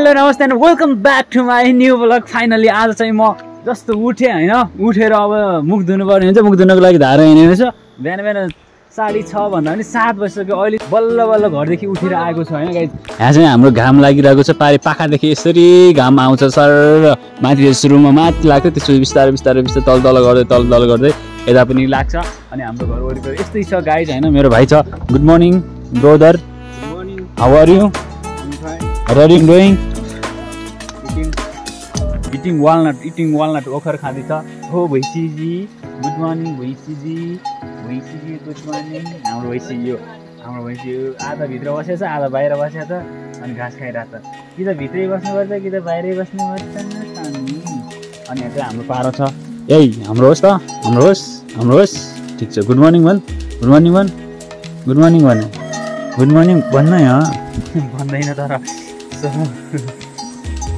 Hello namaste and welcome back to my new blog. Finally आज चाहिँ म जस्तो उठेँ होइन, उठेर अब मुख धुनुपर्ने हुन्छ। मुख धुनको लागि धारा हिँडेको छ। बिहान बिहान 6:30 भन्दा पनि 7 बजिसक्यो। अहिले बल्ल बल्ल घरदेखि उठेर आएको छ होइन गाइस। यहाँ चाहिँ हाम्रो घाम लागिरहेको छ। पाखादेखि यसरी घाम आउँछ सर, माथि सुरुमा माथि लाग्छ, त्यसपछि बिस्तारै बिस्तारै बिस्तारै तल गर्दै यता पनि लाग्छ। अनि हाम्रो घर वरिपरि यस्तै छ गाइस होइन। मेरो भाइ छ। Good morning brother. Good morning. How are you? What are you doing? Eating walnut. ओखर खाँदैछ। हो भैँसीजी, गुड मर्निङ भैँसीजी, गुड मर्निङ। हाम्रो भैँसी आधा भित्र बसेको छ, आधा बाहिर बसेको छ। अनि घाँस खाइरहेको छ। कि त भित्रै बस्नुपर्छ कि त बाहिरै बस्नुपर्छ। अनि यहाँ चाहिँ हाम्रो पारो छ। ए हाम्रो होस् त, हाम्रो होस्। ठिक छ। गुड मर्निङ भन्। गुड मर्निङ भन्न यहाँ भन्दैन तर।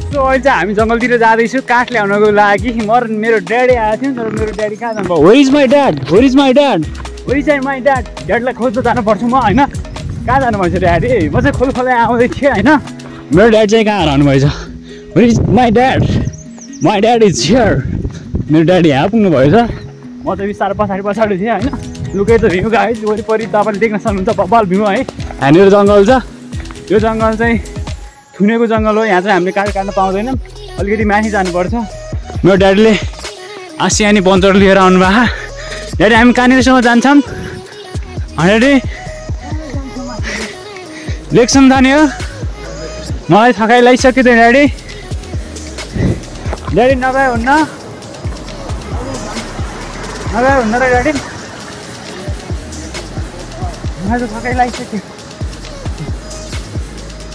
अहिले चाहिँ हामी जङ्गलतिर जाँदैछु काठ ल्याउनको लागि। मेरो ड्याडी आएको थियो तर मेरो ड्याडी कहाँ जानुभयो? Where is my dad? ड्याडलाई खोज्न जानुपर्छ म होइन। कहाँ जानुभएछ ड्याडी? म चाहिँ खोलै आउँदै थिएँ होइन। मेरो ड्याड चाहिँ कहाँ हराउनु भएछ? Where is my dad is here. मेरो ड्याडी यहाँ पुग्नु भएछ। म चाहिँ बिस्तारो पछाडि थिएँ होइन। लुकै त भ्यू गाइस वरिपरि तपाईँले देख्न सक्नुहुन्छ। बब्बाल भ्यू है। यहाँनिर जङ्गल छ। यो जङ्गल चाहिँ थुनेको जङ्गल हो। यहाँ चाहिँ हामीले काठ काट्न पाउँदैनौँ। अलिकति माथि जानुपर्छ। मेरो ड्याडीले आसियानी पञ्चर लिएर आउनुभएको। ड्याडी हामी कहाँनिरसम्म जान्छौँ? ड्याडी लेकसम्म जाने हो। मलाई थकाइ लागिसक्यो त ड्याडी नगए हुन्न र ड्याडी। मलाई त थकाइ लागिसक्यो।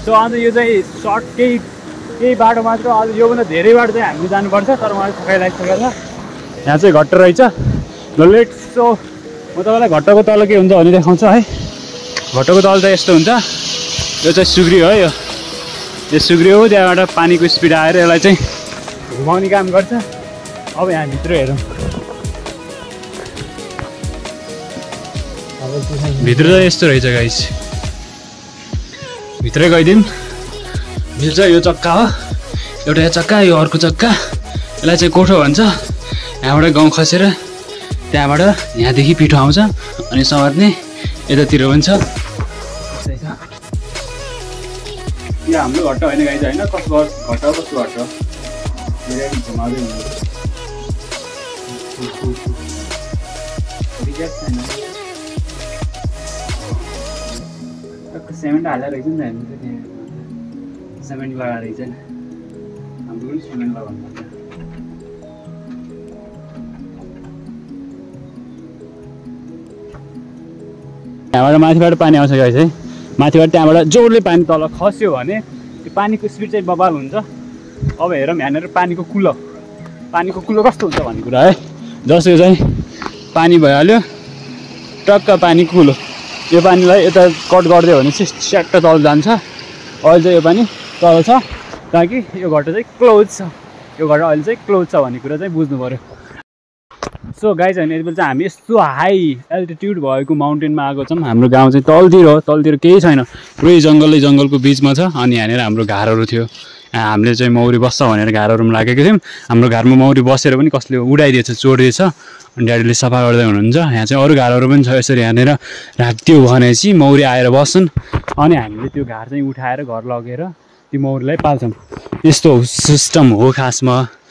सो अन्त यो चाहिँ सर्ट केही बाटो मात्र। अझ योभन्दा धेरै बाटो चाहिँ हामीले जानुपर्छ। तर मलाई थकाइ लागिसकेको छ। यहाँ चाहिँ घट्टो रहेछ। ल लेट्स। सो म तपाईँलाई घट्टोको तल के हुन्छ भने देखाउँछु है। घट्टोको तल चाहिँ यस्तो हुन्छ। यो चाहिँ सुग्री हो। यो सुग्री हो। त्यहाँबाट पानीको स्पिड आएर यसलाई चाहिँ घुमाउने काम गर्छ। अब यहाँभित्र हेरौँ। भित्र चाहिँ यस्तो रहेछ गाइस। भित्रै गइदिउँ। भित्र यो चक्का हो। एउटा यो चक्का, यो अर्को चक्का। यसलाई चाहिँ कोठो भन्छ। यहाँबाट गाउँ खसेर त्यहाँबाट यहाँदेखि पिठो आउँछ अनि समात्ने यतातिर हुन्छ। यो हाम्रो घट्टा होइन गाइस होइन। कस्तो घट्टा घुमाउँदै सेमेन्ट हालेर रहेछ नि त। हामी चाहिँ सेमेन्ट लगाएर रहेछ। हाम्रो पनि सेमेन्ट लगाउनु। त्यहाँबाट माथिबाट पानी आउँछ गाइस है। माथिबाट त्यहाँबाट जोडले पानी तल खस्यो भने त्यो पानीको स्पिड चाहिँ बबाल हुन्छ। अब हेरौँ यहाँनिर पानीको कुलो कस्तो हुन्छ भन्ने कुरा है। जसको चाहिँ पानी भइहाल्यो टक्क पानी कुलो। यो पानीलाई यता कट गरिदियो भने चाहिँ स्याट्ट तल जान्छ। अहिले चाहिँ यो पानी तल छ ताकि यो घट्टो चाहिँ क्लोज छ। यो घट्टो अहिले चाहिँ क्लोज छ भन्ने कुरा चाहिँ बुझ्नु पऱ्यो। सो गाइस होइन, यति बेला चाहिँ हामी यस्तो हाई एल्टिट्युड भएको माउन्टेनमा आएको छौँ। हाम्रो गाउँ चाहिँ तलतिर हो। तलतिर केही छैन। पुरै जङ्गलको बिचमा छ। अनि यहाँनिर हाम्रो घरहरू थियो। हामीले चाहिँ मौरी बस्छ भनेर घरहरूमा लागेको थियौँ। हाम्रो घरमा मौरी बसेर पनि कसले उडाइदिएछ, चोरिदिएछ। अनि ड्याडीले सफा गर्दै हुनुहुन्छ। यहाँ चाहिँ अरू घरहरू पनि छ। यसरी यहाँनिर राखिदियो भनेपछि मौरी आएर बस्छन्। अनि हामीले त्यो घर चाहिँ उठाएर घर लगेर त्यो मौरीलाई पाल्छौँ। यस्तो सिस्टम हो खासमा।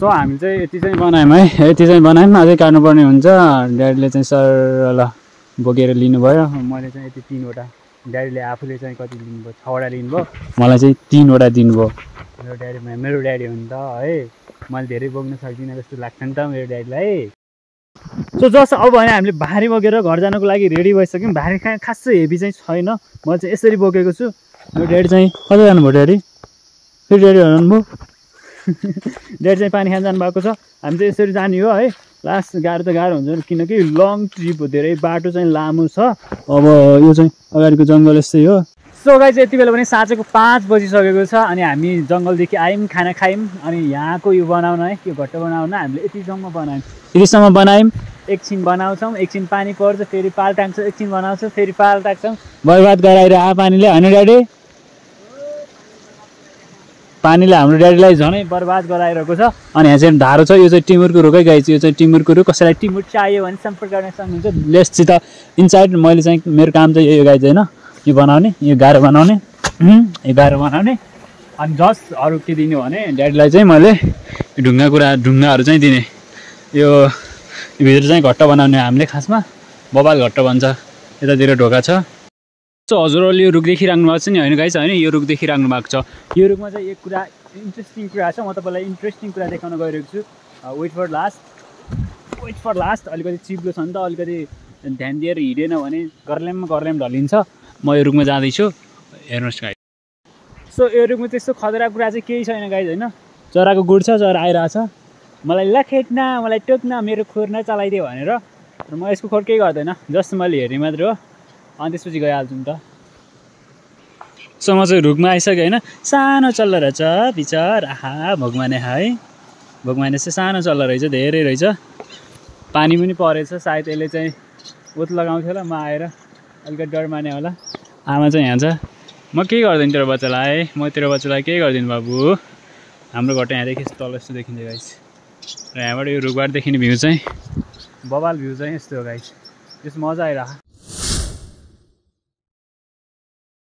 सो हामी चाहिँ यति चाहिँ बनायौँ है। अझै काट्नुपर्ने हुन्छ। ड्याडीले चाहिँ सरल बोकेर लिनुभयो। मैले चाहिँ यति 3वटा। ड्याडीले आफूले चाहिँ कति लिनुभयो? 6वटा लिनुभयो। मलाई चाहिँ 3वटा दिनुभयो। मेरो ड्याडी हो नि त है। मैले धेरै बोक्न सक्दिनँ जस्तो लाग्छ नि त मेरो ड्याडीलाई। सो जस अब भने हामीले भारी बोकेर घर जानको लागि रेडी भइसक्यौँ। भारी खासै हेभी चाहिँ छैन। म चाहिँ यसरी बोकेको छु। मेरो ड्याडी चाहिँ कता जानुभयो? ड्याडी हराउनुभयो। ड्याडी चाहिँ पानी खान जानुभएको छ। हामी चाहिँ यसरी जाने हो है। लास्ट गाह्रो हुन्छ किनकि लङ ट्रिप हो। धेरै बाटो चाहिँ लामो छ। अब यो चाहिँ अगाडिको जङ्गल यस्तै हो। सो गाइस यति बेला पनि साँझको 5 बजिसकेको छ। अनि हामी जङ्गलदेखि आयौँ, खाना खायौँ। अनि यहाँको यो बनाउन है, यो घट्टो बनाउन हामीले यतिसम्म बनायौँ। एकछिन बनाउँछौँ, एकछिन पानी पर्छ, फेरि पाल टाङ्छौँ, एकछिन बनाउँछौँ, फेरि पाल टाङ्छौँ। बर्बाद गराएर पानीले होइन ड्याडी? पानीले हाम्रो ड्याडीलाई झनै बर्बाद गराइरहेको छ। अनि यहाँ चाहिँ धारो छ, यो चाहिँ टिमुरको रुखै गाई छ। यो चाहिँ टिमुरको रुख। कसैलाई टिमुर चाहियो भने सम्पर्क गर्न सक्नुहुन्छ लेससित इनसाइड। मैले चाहिँ मेरो काम चाहिँ यो गाई चाहिँ होइन, यो बनाउने, यो गाह्रो बनाउने, यो गाह्रो बनाउने। अनि जस्ट अरू के दिने भने ड्याडीलाई चाहिँ मैले ढुङ्गाहरू चाहिँ दिने। यो भित्र चाहिँ घट्ट बनाउने हामीले, खासमा बबाल घट्ट भन्छ। यतातिर ढोका छ। सो हजुरहरूले यो रुख देखिराख्नु भएको छ नि होइन गाइस, होइन यो रुख देखिराख्नु भएको छ। यो रुखमा चाहिँ एक कुरा इन्ट्रेस्टिङ कुरा छ। म तपाईँलाई इन्ट्रेस्टिङ कुरा देखाउन गइरहेको छु। Wait for last. अलिकति चिप्लो छ नि त, अलिकति ध्यान दिएर हिँडेन भने गर्लेम ढलिन्छ। म यो रुखमा जाँदैछु, हेर्नुहोस् गाइस। सो यो रुखमा त्यस्तो खतरा कुरा चाहिँ केही छैन गाइस, होइन। चराको गुड छ, चरा आइरहेछ। मलाई लखेट्न, मलाई टोक्न, मेरो खोर नचलाइदियो भनेर। र म यसको खोर केही गर्दैन, जस्ट मैले हेर्ने मात्र हो। अनि त्यसपछि गइहाल्छु नि त। सो म चाहिँ रुखमा आइसकेँ होइन। सानो चल्लो रहेछ बिचार, आहा भगवाने है, भगवाने चाहिँ सानो चल्लो रहेछ, धेरै रहेछ। पानी पनि परेछ, सायद यसले चाहिँ ओत लगाउँथ्यो होला। म आएर अलिकति डर माने होला। आमा चाहिँ यहाँ छ। म केही गर्दैन तेरो बच्चालाई, म तेरो बच्चालाई केही गर्दिनँ बाबु। हाम्रो घट्टा यहाँदेखि तल यस्तो देखिन्छ गाइस। र यहाँबाट यो रुखबाट देखिने भ्यू चाहिँ बबाल भ्यू चाहिँ यस्तो हो गाइस। त्यस मजा आइरह।